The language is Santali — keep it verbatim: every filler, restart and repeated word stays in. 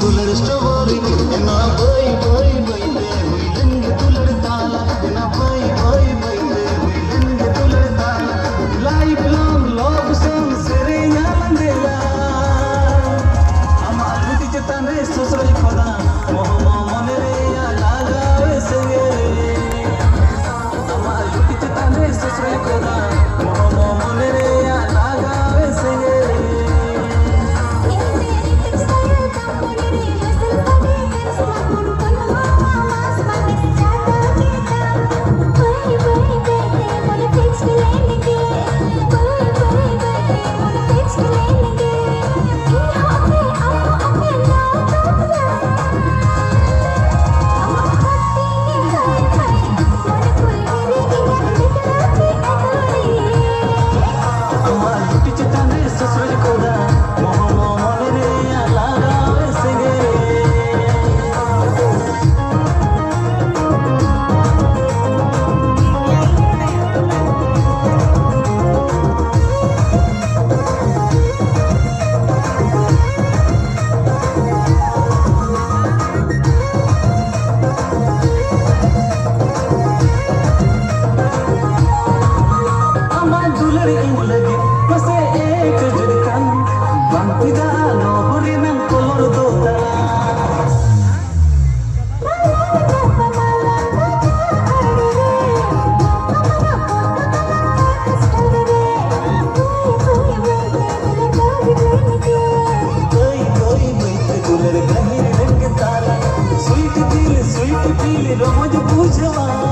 ᱫᱩᱞᱟᱹᱲ ᱥᱴᱨᱚᱵᱮᱨᱤ ᱮᱱᱟ ᱵᱟᱹᱭ ᱵᱟᱹᱭ ᱵᱟᱹᱭ ᱛᱮ ᱦᱩᱭ ᱞᱮᱱ ᱜᱮ ᱫᱩᱞᱟᱹᱲ ᱛᱟᱞᱟ, ᱮᱱᱟ ᱵᱟᱹᱭ ᱵᱟᱹᱭ ᱵᱟᱹᱭ ᱛᱮ ᱦᱩᱭ ᱞᱮᱱ ᱜᱮ ᱫᱩᱞᱟᱹᱲ ᱛᱟᱞᱟ᱾ Life long love song ᱥᱮᱨᱮᱧ ᱟᱞᱟᱝ ᱫᱮᱞᱟ᱾ ᱟᱢᱟᱜ ᱞᱩᱴᱤ ᱪᱮᱛᱟᱱ ᱨᱮ ᱥᱚᱥᱨᱚᱡ ᱠᱷᱚᱫᱟ, ᱢᱚᱦᱚᱢᱚ ᱢᱚᱱᱮ ᱨᱮᱭᱟᱜ ᱞᱟᱜᱟᱣ ᱮ ᱥᱮᱸᱜᱮᱞ ᱨᱮ᱾ ᱟᱢᱟᱜ ᱞᱩᱴᱤ ᱪᱮᱛᱟᱱ ᱨᱮ ᱥᱚᱥᱨᱚᱡ ᱠᱷᱚᱫᱟ, ᱢᱚᱦᱚᱢᱚ ᱢᱚᱱᱮ ᱨᱮᱭᱟᱜ ᱞᱟᱜᱟᱣ ᱮ ᱥᱮᱸᱜᱮᱞ ᱨᱮ᱾ ᱟᱢᱟᱜ ᱞᱩᱴᱤ ᱪᱮᱛᱟᱱ ᱨᱮ ᱥᱚᱥᱨᱚᱡ ᱠᱷᱚᱫᱟ, ᱢᱚᱦᱚᱢᱚ ᱢᱚᱱᱮ ᱨᱮᱭᱟᱜ ᱞᱟᱜᱟᱣ ᱮ ᱥᱮᱸᱜᱮᱞ᱾ ᱟᱢᱟᱜ ᱫᱩᱞᱟᱹᱲ ᱮᱢ ᱞᱟᱹᱜᱤᱫ ᱢᱟᱥᱮ ᱮᱠ ᱡᱟᱹᱨᱠᱟᱱ ᱵᱟᱝ ᱯᱤᱫᱟ ᱞᱚᱵ ᱨᱮᱱᱟᱝ ᱠᱚᱞᱚᱨ ᱫᱚ ᱛᱟᱲᱟ᱾ ᱵᱟᱹᱭ ᱵᱟᱹᱭ ᱵᱟᱹᱭ ᱛᱮ ᱫᱩᱞᱟᱹᱲ ᱜᱟᱹᱦᱤᱨ ᱞᱮᱱ ᱜᱮ ᱛᱟᱞᱟ᱾ Sweet feel, sweet feel, ᱨᱚᱢᱚᱡᱽ ᱵᱩᱡᱷᱟᱹᱣᱟ᱾